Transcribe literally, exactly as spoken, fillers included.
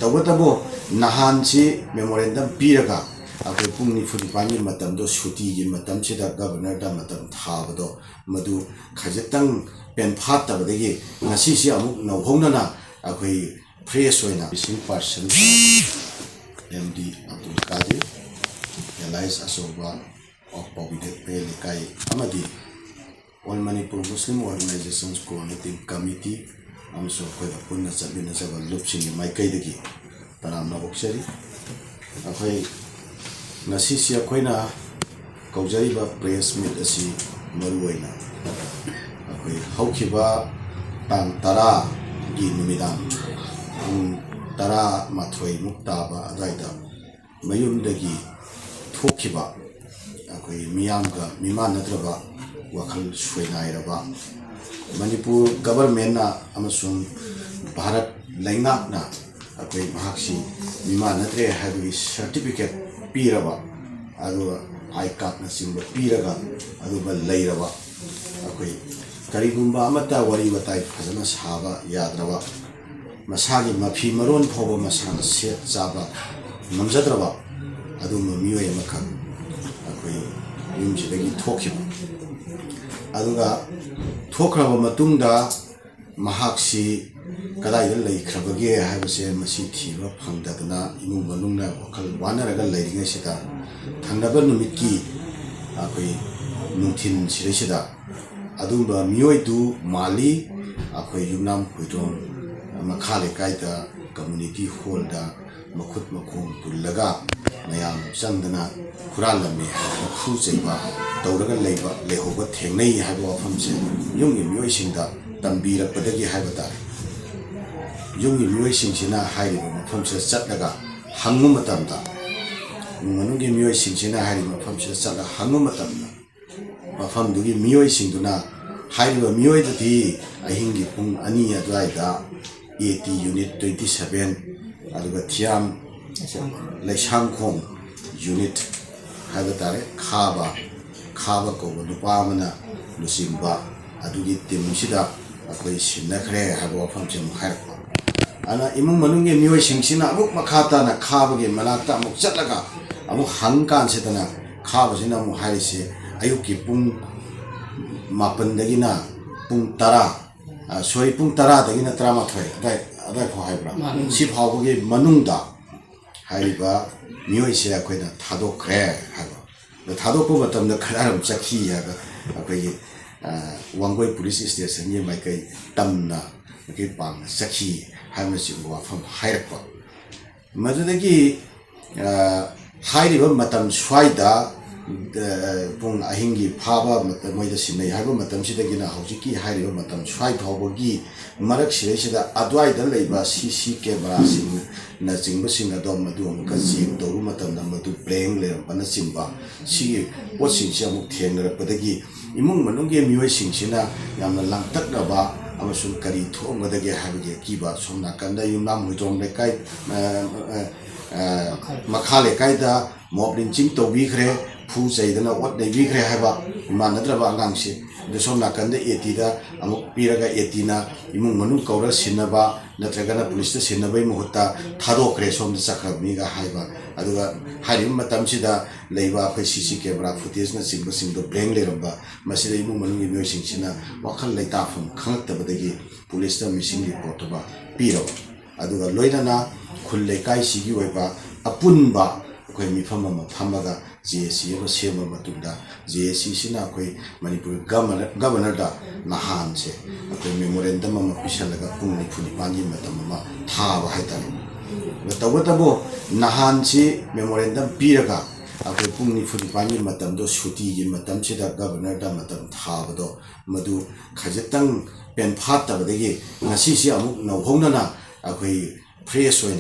ꯇꯧꯕꯇꯕꯨ ꯅꯍꯥꯟꯁꯤ memorandum ꯄꯤꯔꯒ ꯑꯩꯈꯣꯏ ꯄꯨꯡ ꯅꯤꯐꯨ ꯅꯤꯄꯥꯟꯒꯤ ꯃꯇꯝꯗꯣ ꯁꯨꯇꯤꯒꯤ ꯃꯇꯝꯁꯤꯗ governorꯗ ꯃꯇꯝ ꯊꯥꯕꯗꯣ ꯃꯗꯨ ꯈꯖꯤꯛꯇꯪ ꯄꯦꯟꯐꯥꯠꯇꯕꯗꯒꯤ ꯉꯁꯤꯁꯤ ꯑꯃꯨꯛ ꯅꯧꯍꯧꯅꯅ ꯑꯩꯈꯣꯏ fresh ꯑꯣꯏꯅ missing person M D Abdul Kadir, alias ꯑꯆꯧꯕ of ꯄꯥꯎꯕꯤꯗꯦꯠ ꯄ꯭ꯔꯦ ꯂꯩꯀꯥꯏ ꯑꯃꯗꯤ All Manipur Muslim Organizations Coordinating Committee ꯑꯃꯁꯨꯡ ꯑꯩꯈꯣꯏꯒ ꯄꯨꯟꯅ ꯆꯠꯃꯤꯟꯅꯖꯕ ꯂꯨꯞꯁꯤꯡꯒꯤ ꯃꯥꯏꯀꯩꯗꯒꯤ ꯇꯔꯥꯝꯅ ꯑꯣꯛꯆꯔꯤ꯫ ꯑꯩꯈꯣꯏ ꯉꯁꯤꯁꯤ ꯑꯩꯈꯣꯏꯅ ꯀꯧꯖꯔꯤꯕ press meet ꯑꯁꯤ ꯃꯔꯨꯑꯣꯏꯅ ꯑꯩꯈꯣꯏ ꯍꯧꯈꯤꯕ ꯇꯥꯡ ꯇꯔꯥꯒꯤ ꯅꯨꯃꯤꯗꯥꯡ ꯄꯨꯡ ꯇꯔꯥꯃꯥꯊꯣꯏꯃꯨꯛ ꯇꯥꯕ ꯑꯗꯨꯋꯥꯏꯗ ꯃꯌꯨꯝꯗꯒꯤ ꯊꯣꯛꯈꯤꯕ ꯑꯩꯈꯣꯏ ꯃꯤꯌꯥꯝꯒ ꯃꯤꯃꯥꯟꯅꯗ꯭ꯔꯕ, ꯋꯥꯈꯜ ꯁꯣꯏꯅꯥꯏꯔꯕ, ꯃꯅꯤꯄꯨꯔ governmentꯅ ꯑꯃꯁꯨꯡ ꯚꯥꯔꯠ ꯂꯩꯉꯥꯛꯅ ꯑꯩꯈꯣꯏ ꯃꯍꯥꯛꯁꯤ ꯃꯤꯃꯥꯟꯅꯗ꯭ꯔꯦ ꯍꯥꯏꯕꯒꯤ certificate ꯄꯤꯔꯕ, ꯑꯗꯨꯒ I cardꯅꯆꯤꯡꯕ ꯄꯤꯔꯒ ꯑꯗꯨꯒ ꯂꯩꯔꯕ, ꯑꯩꯈꯣꯏ ꯀꯔꯤꯒꯨꯝꯕ ꯑꯃꯠꯇ ꯋꯥꯔꯤ ꯋꯥꯇꯥꯏ ꯐꯖꯅ ꯁꯥꯕ ꯌꯥꯗ꯭ꯔꯕ, ꯃꯁꯥꯒꯤ ꯃꯐꯤ ꯃꯔꯣꯟ ꯐꯥꯎꯕ ꯃꯁꯥꯅ ꯁꯦꯠ ꯆꯥꯕ ꯉꯝꯖꯗ꯭ꯔꯕ ꯑꯗꯨꯒꯨꯝꯕ ꯃꯤꯑꯣꯏ ꯑꯃꯈꯛ ꯑꯩꯈꯣꯏ ꯌꯨꯝꯁꯤꯗꯒꯤ ꯊꯣꯛꯈꯤꯕ꯫ ꯑꯗꯨꯒ ꯊꯣꯛꯈ꯭ꯔꯕ ꯃꯇꯨꯡꯗ ꯃꯍꯥꯛꯁꯤ ꯀꯗꯥꯏꯗ ꯂꯩꯈ꯭ꯔꯕꯒꯦ ꯍꯥꯏꯕꯁꯦ ꯃꯁꯤ ꯊꯤꯕ ꯐꯪꯗꯗꯅ ꯏꯃꯨꯡ ꯃꯅꯨꯡꯅ ꯋꯥꯈꯜ ꯋꯥꯅꯔꯒ ꯂꯩꯔꯤꯉꯩꯁꯤꯗ, ꯊꯪꯅꯕ ꯅꯨꯃꯤꯠꯀꯤ ꯑꯩꯈꯣꯏ ꯅꯨꯡꯊꯤꯜ ꯁꯤꯗꯩꯁꯤꯗ ꯑꯗꯨꯒꯨꯝꯕ ꯃꯤꯑꯣꯏꯗꯨ ꯃꯥꯜꯂꯤ꯫ ꯑꯩꯈꯣꯏ ꯌꯨꯝꯅꯥꯝ ꯍꯨꯏꯗ꯭ꯔꯣꯝ ꯃꯈꯥ ꯂꯩꯀꯥꯏꯗ community hallꯗ ꯃꯈꯨꯠ ꯃꯈꯣꯡ ꯄꯨꯜꯂꯒ ꯃꯌꯥꯝ ꯆꯪꯗꯅ ꯍꯨꯔꯥꯜꯂꯝꯃꯤ ꯍꯥꯏꯗꯅ ꯈꯨ ꯆꯩꯕ ꯇꯧꯔꯒ ꯂꯩꯕ, ꯂꯩꯍꯧꯕ ꯊꯦꯡꯅꯩ ꯍꯥꯏꯕ ꯋꯥꯐꯝꯁꯦ ꯌꯨꯝꯒꯤ ꯃꯤꯑꯣꯏꯁꯤꯡꯗ ꯇꯝꯕꯤꯔꯛꯄꯗꯒꯤ ꯍꯥꯏꯕ ꯇꯥꯔꯦ꯫ ꯌꯨꯝꯒꯤ ꯃꯤꯑꯣꯏꯁꯤꯡꯁꯤꯅ ꯍꯥꯏꯔꯤꯕ ꯃꯐꯝꯁꯤꯗ ꯆꯠꯂꯒ ꯍꯪꯕ ꯃꯇꯝꯗ, ꯏꯃꯨꯡ ꯃꯅꯨꯡꯒꯤ ꯃꯤꯑꯣꯏꯁꯤꯡꯁꯤꯅ ꯍꯥꯏꯔꯤꯕ ꯃꯐꯝꯁꯤꯗ ꯆꯠꯂꯒ ꯍꯪꯕ ꯃꯇꯝꯗ, ꯃꯐꯝꯗꯨꯒꯤ ꯃꯤꯑꯣꯏꯁꯤꯡꯗꯨꯅ ꯍꯥꯏꯔꯤꯕ ꯃꯤꯑꯣꯏꯗꯨꯗꯤ ꯑꯍꯤꯡꯒꯤ ꯄꯨꯡ ꯑꯅꯤ ꯑꯗꯨꯋꯥꯏꯗ A T unit twenty seven, ꯑꯗꯨꯒ ꯊꯤꯌꯥꯝ ꯂꯩꯁꯥꯡꯈꯣꯡ unit ꯍꯥꯏꯕ ꯇꯥꯔꯦ, ꯈꯥꯕ, ꯈꯥꯕ ꯀꯧꯕ ꯅꯨꯄꯥ ꯑꯃꯅ ꯂꯨꯆꯤꯡꯕ ꯑꯗꯨꯒꯤ teamꯁꯤꯗ ꯑꯩꯈꯣꯏ ꯁꯤꯟꯅꯈ꯭ꯔꯦ ꯍꯥꯏꯕ ꯋꯥꯐꯝꯁꯦ ꯑꯃꯨꯛ ꯍꯥꯏꯔꯛꯄ꯫ ꯑꯗꯨꯅ ꯏꯃꯨꯡ ꯃꯅꯨꯡꯒꯤ ꯃꯤꯑꯣꯏꯁꯤꯡꯁꯤꯅ ꯑꯃꯨꯛ ꯃꯈꯥ ꯇꯥꯅ ꯈꯥꯕꯒꯤ ꯃꯅꯥꯛꯇ ꯑꯃꯨꯛ ꯆꯠꯂꯒ ꯑꯃꯨꯛ ꯍꯪ ꯀꯥꯟꯁꯤꯗꯅ, ꯈꯥꯕꯁꯤꯅ ꯑꯃꯨꯛ ꯍꯥꯏꯔꯤꯁꯦ ꯑꯌꯨꯛꯀꯤ ꯄꯨꯡ ꯃꯥꯄꯟꯗꯒꯤꯅ ꯄꯨꯡ ꯇꯔꯥ, ꯑ, ꯁꯣꯔꯤ, ꯄꯨꯡ ꯇꯔꯥꯗꯒꯤꯅ ꯇꯔꯥꯃꯥꯊꯣꯏ ꯑꯗꯥꯏ, ꯑꯗꯥꯏꯐꯥꯎ ꯍꯥꯏꯕ꯭ꯔꯥ? ꯃꯥꯅꯤ꯫ ꯁꯤ ꯐꯥꯎꯕꯒꯤ ꯃꯅꯨꯡꯗ ꯍꯥꯏꯔꯤꯕ ꯃꯤꯑꯣꯏꯁꯦ ꯑꯩꯈꯣꯏꯅ ꯊꯥꯗꯣꯛꯈ꯭ꯔꯦ ꯍꯥꯏꯕ꯫ ꯑꯗꯣ ꯊꯥꯗꯣꯛꯄ ꯃꯇꯝꯗ ꯈꯔ ꯑꯗꯨꯝ ꯆꯠꯈꯤ ꯍꯥꯏꯕ, ꯑꯩꯈꯣꯏꯒꯤ, ꯑ, ꯋꯥꯡꯒꯣꯏ ꯄꯨꯂꯤꯁ ꯏꯁꯇꯦꯁꯟꯒꯤ ꯃꯥꯏꯀꯩ ꯇꯝꯅ ꯑꯩꯈꯣꯏ ꯄꯥꯡꯅ ꯆꯠꯈꯤ ꯍꯥꯏꯕꯅꯆꯤꯡꯕ ꯋꯥꯐꯝ ꯍꯥꯏꯔꯛꯄ꯫ ꯃꯗꯨꯗꯒꯤ, ꯑ, ꯍꯥꯏꯔꯤꯕ ꯃꯇꯝ ꯁ꯭ꯋꯥꯏꯗ, ꯑ, ꯄꯨꯡ ꯑꯍꯤꯡꯒꯤ ꯐꯥꯕ ꯃꯇꯝ, ꯃꯣꯏꯗ ꯁꯤꯟꯅꯩ ꯍꯥꯏꯕ ꯃꯇꯝꯁꯤꯗꯒꯤꯅ ꯍꯧꯖꯤꯛꯀꯤ ꯍꯥꯏꯔꯤꯕ ꯃꯇꯝ ꯁ꯭ꯋꯥꯏ ꯐꯥꯎꯕꯒꯤ ꯃꯔꯛꯁꯤꯗꯩꯁꯤꯗ ꯑꯗꯨꯋꯥꯏꯗ ꯂꯩꯕ ꯁꯤ ꯁꯤ ꯀꯦꯃꯦꯔꯥꯁꯤꯡꯅꯆꯤꯡꯕꯁꯤꯡ ꯑꯗꯣ ꯃꯗꯨ ꯑꯃꯨꯛꯀ ꯆꯦꯛ ꯇꯧꯔꯨꯕ ꯃꯇꯝꯗ ꯃꯗꯨ ꯕ꯭ꯂꯦꯡ ꯂꯩꯔꯝꯕꯅꯆꯤꯡꯕ, ꯁꯤꯒꯤ ꯄꯣꯠꯁꯤꯡꯁꯦ ꯑꯃꯨꯛ ꯊꯦꯡꯅꯔꯛꯄꯗꯒꯤ ꯏꯃꯨꯡ ꯃꯅꯨꯡꯒꯤ ꯃꯤꯑꯣꯏꯁꯤꯡꯁꯤꯅ ꯌꯥꯝꯅ ꯂꯥꯡꯇꯛꯅꯕ ꯑꯃꯁꯨꯡ ꯀꯔꯤ ꯊꯣꯛꯑꯝꯒꯗꯒꯦ ꯍꯥꯏꯕꯒꯤ ꯑꯀꯤꯕ, ꯁꯣꯝ ꯅꯥꯀꯟꯗ ꯌꯨꯝꯅꯥꯝ ꯍꯨꯏꯗ꯭ꯔꯣꯝ ꯂꯩꯀꯥꯏ, ꯑ, ꯑ, ꯑ, ꯃꯈꯥ ꯂꯩꯀꯥꯏꯗ ꯃꯣꯞ ꯂꯤꯟꯆꯤꯡ ꯇꯧꯕꯤꯈ꯭ꯔꯦ, ꯐꯨ ꯆꯩꯗꯅ ꯑꯣꯠ ꯅꯩꯕꯤꯈ꯭ꯔꯦ ꯍꯥꯏꯕ ꯏꯃꯥꯟꯅꯗ꯭ꯔꯕ ꯑꯉꯥꯡꯁꯦ꯫ ꯑꯗꯨ ꯁꯣꯝ ꯅꯥꯀꯟꯗ ꯑꯦ ꯇꯤꯗ ꯑꯃꯨꯛ ꯄꯤꯔꯒ ꯑꯦ ꯇꯤꯅ ꯏꯃꯨꯡ ꯃꯅꯨꯡ ꯀꯧꯔ ꯁꯤꯟꯅꯕ ꯅꯠꯇ꯭ꯔꯒꯅ ꯄꯨꯂꯤꯁꯇ ꯁꯤꯟꯅꯕꯒꯤ ꯃꯍꯨꯠꯇ ꯊꯥꯗꯣꯛꯈ꯭ꯔꯦ, ꯁꯣꯝꯗ ꯆꯠꯈ꯭ꯔꯕꯅꯤꯒ ꯍꯥꯏꯕ꯫ ꯑꯗꯨꯒ ꯍꯥꯏꯔꯤꯕ ꯃꯇꯝꯁꯤꯗ ꯂꯩꯕ ꯑꯩꯈꯣꯏ ꯁꯤ ꯁꯤ ꯀꯦꯃꯦꯔꯥ ꯐꯨꯇꯦꯖꯅꯆꯤꯡꯕꯁꯤꯡꯗꯣ ꯕ꯭ꯂꯦꯡ ꯂꯩꯔꯝꯕ, ꯃꯁꯤꯗ ꯏꯃꯨꯡ ꯃꯅꯨꯡꯒꯤ ꯃꯤꯑꯣꯏꯁꯤꯡꯁꯤꯅ ꯋꯥꯈꯜ ꯂꯩꯇꯥꯐꯝ ꯈꯪꯉꯛꯇꯕꯗꯒꯤ ꯄꯨꯂꯤꯁꯇ ꯃꯤꯁꯤꯡ ꯔꯤꯄꯣꯔꯠ ꯑꯃ ꯄꯤꯔꯕ꯫ ꯑꯗꯨꯒ ꯂꯣꯏꯅꯅ ꯈꯨꯜ ꯂꯩꯀꯥꯏꯁꯤꯒꯤ ꯑꯣꯏꯕ ꯑꯄꯨꯟꯕ ꯑꯩꯈꯣꯏ ꯃꯤꯐꯝ ꯑꯃ ꯐꯝꯃꯒ ꯖꯦ ꯑꯦ ꯁꯤ ꯑꯃ ꯁꯦꯝꯃ ꯃꯇꯨꯡꯗ, ꯖꯦ ꯑꯦ ꯁꯤꯁꯤꯅ ꯑꯩꯈꯣꯏ ꯃꯅꯤꯄꯨꯔ ꯒꯃꯅ-, ꯒꯕꯅꯔꯗ ꯅꯍꯥꯟꯁꯦ ꯑꯩꯈꯣꯏ ꯃꯦꯃꯣꯔꯦꯟꯗꯝ ꯑꯃ ꯄꯤꯁꯜꯂꯒ ꯄꯨꯡ ꯅꯤꯐꯨ ꯅꯤꯄꯥꯟꯒꯤ ꯃꯇꯝ ꯑꯃ ꯊꯥꯕ ꯍꯥꯏꯇꯥꯔꯦ꯫ ꯑꯗꯣ ꯇꯧꯕꯇꯕꯨ ꯅꯍꯥꯟꯁꯤ ꯃꯦꯃꯣꯔꯦꯟꯗꯝ ꯄꯤꯔꯒ ꯑꯩꯈꯣꯏ ꯄꯨꯡ ꯅꯤꯐꯨ ꯅꯤꯄꯥꯟꯒꯤ ꯃꯇꯝꯗꯣ ꯁꯨꯇꯤꯒꯤ ꯃꯇꯝꯁꯤꯗ ꯒꯕꯅꯔꯗ ꯃꯇꯝ ꯊꯥꯕꯗꯣ ꯃꯗꯨ ꯈꯖꯤꯛꯇꯪ ꯄꯦꯟꯐꯥꯠꯇꯕꯗꯒꯤ ꯉꯁꯤꯁꯤ ꯑꯃꯨꯛ ꯅꯧꯍꯧꯅꯅ ꯑꯩꯈꯣꯏ ꯐ꯭ꯔꯦꯁ ꯑꯣꯏꯅ